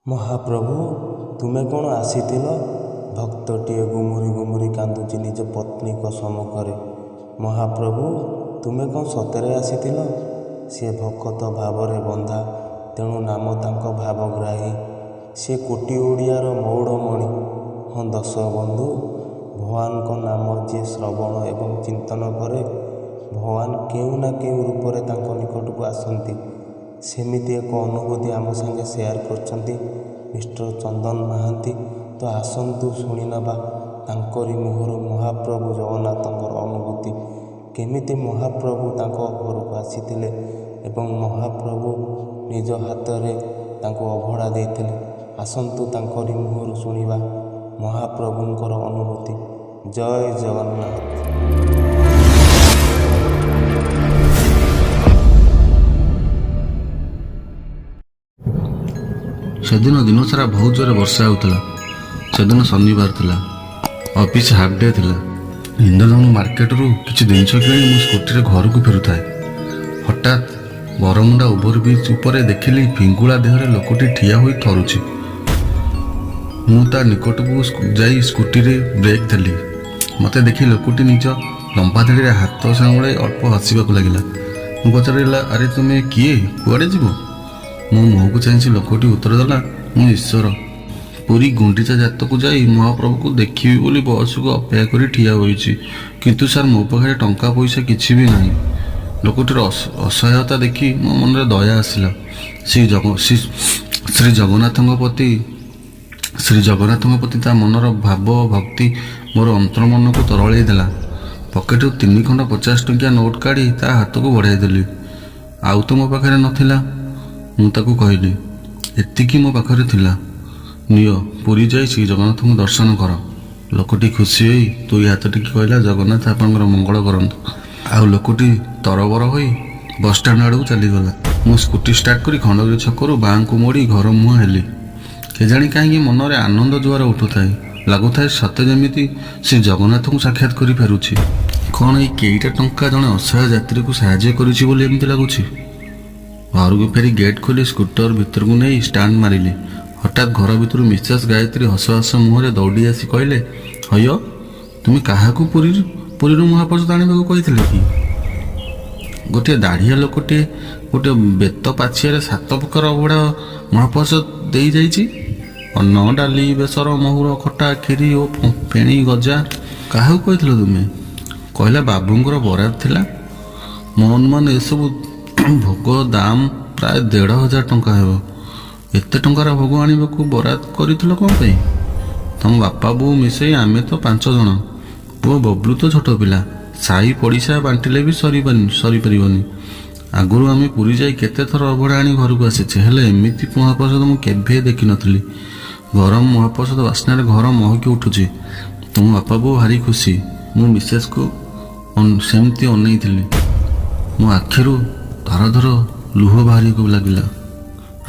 ମହାପ୍ରଭୁ, ତୁମେ କ'ଣ ଆସିଥିଲ? ଭକ୍ତଟିଏ ଗୁମୁରି ଗୁମୁରି କାନ୍ଦୁଛି ନିଜ ପତ୍ନୀଙ୍କ ସମ୍ମୁଖରେ। ମହାପ୍ରଭୁ, ତୁମେ କ'ଣ ସତରେ ଆସିଥିଲ? ସିଏ ଭକତ ଭାବରେ ବନ୍ଧା, ତେଣୁ ନାମ ତାଙ୍କ ଭାବଗ୍ରାହୀ। ସିଏ କୋଟି ଓଡ଼ିଆର ମଉଡ଼ମଣି। ହଁ ଦର୍ଶକ ବନ୍ଧୁ, ଭଗବାନଙ୍କ ନାମ ଯିଏ ଶ୍ରବଣ ଏବଂ ଚିନ୍ତନ କରେ, ଭଗବାନ କେଉଁ ନା କେଉଁ ରୂପରେ ତାଙ୍କ ନିକଟକୁ ଆସନ୍ତି। ସେମିତି ଏକ ଅନୁଭୂତି ଆମ ସାଙ୍ଗେ ସେୟାର କରିଛନ୍ତି ମିଷ୍ଟର ଚନ୍ଦନ ମହାନ୍ତି। ତ ଆସନ୍ତୁ ଶୁଣିନେବା ତାଙ୍କରି ମୁହଁରୁ ମହାପ୍ରଭୁ ଜଗନ୍ନାଥଙ୍କର ଅନୁଭୂତି, କେମିତି ମହାପ୍ରଭୁ ତାଙ୍କ ଘରକୁ ଆସିଥିଲେ ଏବଂ ମହାପ୍ରଭୁ ନିଜ ହାତରେ ତାଙ୍କୁ ଅଭଡ଼ା ଦେଇଥିଲେ। ଆସନ୍ତୁ ତାଙ୍କରି ମୁହଁରୁ ଶୁଣିବା ମହାପ୍ରଭୁଙ୍କର ଅନୁଭୂତି। ଜୟ ଜଗନ୍ନାଥ। ସେଦିନ ଦିନସାରା ବହୁତ ଜୋରେ ବର୍ଷା ହେଉଥିଲା। ସେଦିନ ଶନିବାର ଥିଲା, ଅଫିସ୍ ହାଫ୍ ଡେ ଥିଲା। ଇନ୍ଦ୍ରଧନୁ ମାର୍କେଟରୁ କିଛି ଜିନିଷ କିଣି ମୁଁ ସ୍କୁଟିରେ ଘରକୁ ଫେରୁଥାଏ। ହଠାତ୍ ବରମୁଣ୍ଡା ଓଭରବ୍ରିଜ୍ ଉପରେ ଦେଖିଲି ଫିଙ୍ଗୁଳା ଦେହରେ ଲୋକଟି ଠିଆ ହୋଇ ଥରୁଛି। ମୁଁ ତା ନିକଟକୁ ଯାଇ ସ୍କୁଟିରେ ବ୍ରେକ୍ ଦେଲି। ମୋତେ ଦେଖି ଲୋକଟି ନିଜ ଲମ୍ବା ଧାଡ଼ିରେ ହାତ ସାଉଁଳାଇ ଅଳ୍ପ ହସିବାକୁ ଲାଗିଲା। ମୁଁ ପଚାରିଲା, ଆରେ ତୁମେ କିଏ, କୁଆଡ଼େ ଯିବ? ମୋ ମୁହଁକୁ ଚାହିଁ ସେ ଲୋକଟି ଉତ୍ତର ଦେଲା, ମୁଁ ଈଶ୍ୱର, ପୁରୀ ଗୁଣ୍ଡିଚା ଯାତକୁ ଯାଇ ମହାପ୍ରଭୁକୁ ଦେଖିବି ବୋଲି ବସକୁ ଅପେକ୍ଷା କରି ଠିଆ ହୋଇଛି। କିନ୍ତୁ ସାର୍, ମୋ ପାଖରେ ଟଙ୍କା ପଇସା କିଛି ବି ନାହିଁ। ଲୋକଟିର ଅସହାୟତା ଦେଖି ମୋ ମନରେ ଦୟା ଆସିଲା। ଶ୍ରୀ ଜଗନ୍ନାଥଙ୍କ ପ୍ରତି ଶ୍ରୀ ଜଗନ୍ନାଥଙ୍କ ପ୍ରତି ତା ମନର ଭାବ ଭକ୍ତି ମୋର ଅନ୍ତର୍ମନକୁ ତରଳେଇ ଦେଲା। ପକେଟରୁ 3 ଖଣ୍ଡ 50 ଟଙ୍କିଆ ନୋଟ୍ କାଢ଼ି ତା ହାତକୁ ବଢ଼ାଇ ଦେଲି। ଆଉ ତ ମୋ ପାଖରେ ନଥିଲା। ମୁଁ ତାକୁ କହିଲି, ଏତିକି ମୋ ପାଖରେ ଥିଲା, ନିଅ, ପୁରୀ ଯାଇ ଶ୍ରୀ ଜଗନ୍ନାଥଙ୍କୁ ଦର୍ଶନ କର। ଲୋକଟି ଖୁସି ହୋଇ ଦୁଇ ହାତ ଟେକି କହିଲା, ଜଗନ୍ନାଥ ଆପଣଙ୍କର ମଙ୍ଗଳ କରନ୍ତୁ। ଆଉ ଲୋକଟି ତରବର ହୋଇ ବସଷ୍ଟାଣ୍ଡ ଆଡ଼କୁ ଚାଲିଗଲା। ମୁଁ ସ୍କୁଟି ଷ୍ଟାର୍ଟ କରି ଖଣ୍ଡଗିରି ଛକରୁ ବାଁକୁ ମୋଡ଼ି ଘର ମୁହାଁ ହେଲି। କେଜାଣି କାହିଁକି ମନରେ ଆନନ୍ଦ ଜୁଆର ଉଠୁଥାଏ। ଲାଗୁଥାଏ ସତେ ଯେମିତି ଶ୍ରୀ ଜଗନ୍ନାଥଙ୍କୁ ସାକ୍ଷାତ କରି ଫେରୁଛି। କ'ଣ ଏଇ କେଇଟା ଟଙ୍କା ଜଣେ ଅସହାୟ ଯାତ୍ରୀକୁ ସାହାଯ୍ୟ କରିଛି ବୋଲି ଏମିତି ଲାଗୁଛି? ଘରକୁ ଫେରି ଗେଟ୍ ଖୋଲି ସ୍କୁଟର ଭିତରକୁ ନେଇ ଷ୍ଟାଣ୍ଡ ମାରିଲି। ହଠାତ୍ ଘର ଭିତରୁ ମିସେସ୍ ଗାୟତ୍ରୀ ହସ ହସ ମୁହଁରେ ଦୌଡ଼ି ଆସି କହିଲେ, ହଇଓ, ତୁମେ କାହାକୁ ପୁରୀରୁ ମହାପ୍ରସାଦ ଆଣିବାକୁ କହିଥିଲେ କି? ଗୋଟିଏ ଦାଢ଼ିଆ ଲୋକଟିଏ ଗୋଟିଏ ବେତ ପାଛିଆରେ 7 ପ୍ରକାର ଅବଢ଼ା ମହାପ୍ରସାଦ ଦେଇଯାଇଛି। ଅନ୍ନ, ଡାଲି, ବେସର, ମହୁର, ଖଟା, କ୍ଷୀରି ଓ ଫେଣି ଗଜା। କାହାକୁ କହିଥିଲ ତୁମେ? କହିଲା, ବାବୁଙ୍କର ବରାଦ ଥିଲା। ମୋ ଅନୁମାନ ଏସବୁ ଭୋଗ ଦାମ ପ୍ରାୟ 1500 ଟଙ୍କା ହେବ। ଏତେ ଟଙ୍କାର ଭୋଗ ଆଣିବାକୁ ବରାଦ କରିଥିଲ କ'ଣ ପାଇଁ? ତମ ବାପା ବୋଉ ମିଶେଇ ଆମେ ତ 5 ଜଣ, ପୁଅ ବବଲୁ ତ ଛୋଟ ପିଲା, ସାହି ପଡ଼ିଶା ବାଣ୍ଟିଲେ ବି ସରିପାରିବନି। ଆଗରୁ ଆମେ ପୁରୀ ଯାଇ କେତେ ଥର ଅବଢ଼ା ଆଣି ଘରକୁ ଆସିଛେ, ହେଲେ ଏମିତି ମହାପ୍ରସାଦ ମୁଁ କେବେ ଦେଖିନଥିଲି। ଗରମ ମହାପ୍ରସାଦ ବାସ୍ନାରେ ଘର ମହକି ଉଠୁଛି। ତୁମ ବାପା ବୋଉ ଭାରି ଖୁସି। ମୁଁ ମିସେସ୍କୁ ସେମିତି ଅନେଇଥିଲି। ମୋ ଆଖିରୁ ଧାର ଧାର ଲୁହ ବାହାରିବାକୁ ଲାଗିଲା।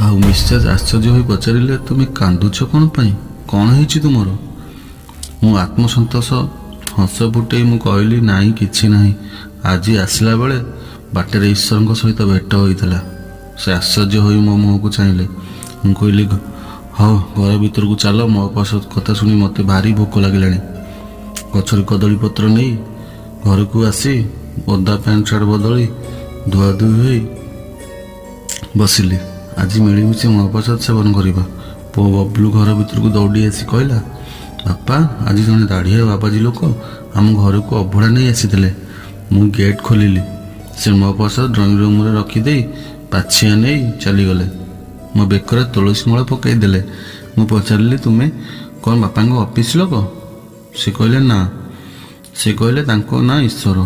ଆଉ ମିସେସ୍ ଆଶ୍ଚର୍ଯ୍ୟ ହୋଇ ପଚାରିଲେ, ତୁମେ କାନ୍ଦୁଛ କ'ଣ ପାଇଁ? କ'ଣ ହେଇଛି ତୁମର? ମୁଁ ଆତ୍ମସନ୍ତୋଷ ହସ ଫୁଟେଇ ମୁଁ କହିଲି, ନାଇଁ କିଛି ନାହିଁ, ଆଜି ଆସିଲା ବେଳେ ବାଟରେ ଈଶ୍ୱରଙ୍କ ସହିତ ଭେଟ ହୋଇଥିଲା। ସେ ଆଶ୍ଚର୍ଯ୍ୟ ହୋଇ ମୋ ମୁହଁକୁ ଚାହିଁଲେ। ମୁଁ କହିଲି, ହଉ ଘର ଭିତରକୁ ଚାଲ, ମହାପ୍ରସାଦ କଥା ଶୁଣି ମୋତେ ଭାରି ଭୋକ ଲାଗିଲାଣି। ଗଛରୁ କଦଳୀ ପତ୍ର ନେଇ ଘରକୁ ଆସି ଓଦା ପ୍ୟାଣ୍ଟ ସାର୍ଟ ବଦଳି ଧୁଆଧୁଇ ହୋଇ ବସିଲି। ଆଜି ମିଳିମିଶି ମହାପ୍ରସାଦ ସେବନ କରିବା। ପୁଅ ବବଲୁ ଘର ଭିତରକୁ ଦୌଡ଼ି ଆସି କହିଲା, ବାପା, ଆଜି ଜଣେ ଦାଢ଼ିଆ ବାବାଜୀ ଲୋକ ଆମ ଘରକୁ ଅବଢ଼ା ନେଇ ଆସିଥିଲେ। ମୁଁ ଗେଟ୍ ଖୋଲିଲି, ସେ ମହାପ୍ରସାଦ ଡ୍ରଇଂ ରୁମ୍ରେ ରଖିଦେଇ ପାଛିଆ ନେଇ ଚାଲିଗଲେ। ମୋ ବେକରେ ତୁଳସୀ ମାଳ ପକାଇ ଦେଲେ। ମୁଁ ପଚାରିଲି, ତୁମେ କ'ଣ ବାପାଙ୍କ ଅଫିସ୍ ଲୋକ? ସେ କହିଲେ ନା। ସେ କହିଲେ ତାଙ୍କ ନାଁ ଈଶ୍ୱର।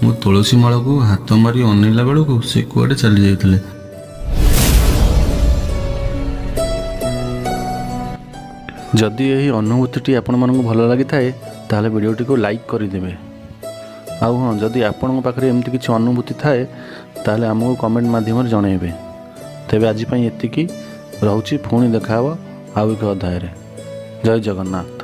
ମୁଁ ତୁଳସୀ ମାଳକୁ ହାତ ମାରି ଅନେଇଲା ବେଳକୁ ସେ କୁଆଡ଼େ ଚାଲି ଯାଇଥିଲେ। ଯଦି ଏହି ଅନୁଭୂତିଟି ଆପଣମାନଙ୍କୁ ଭଲ ଲାଗିଥାଏ ତାହେଲେ ଭିଡ଼ିଓଟିକୁ ଲାଇକ୍ କରିଦେବେ। ଆଉ ହଁ, ଯଦି ଆପଣଙ୍କ ପାଖରେ ଏମିତି କିଛି ଅନୁଭୂତି ଥାଏ ତାହେଲେ ଆମକୁ କମେଣ୍ଟ ମାଧ୍ୟମରେ ଜଣାଇବେ। ତେବେ ଆଜି ପାଇଁ ଏତିକି ରହୁଛି, ପୁଣି ଦେଖାହେବ ଆଉ ଏକ ଅଧ୍ୟାୟରେ। ଜୟ ଜଗନ୍ନାଥ।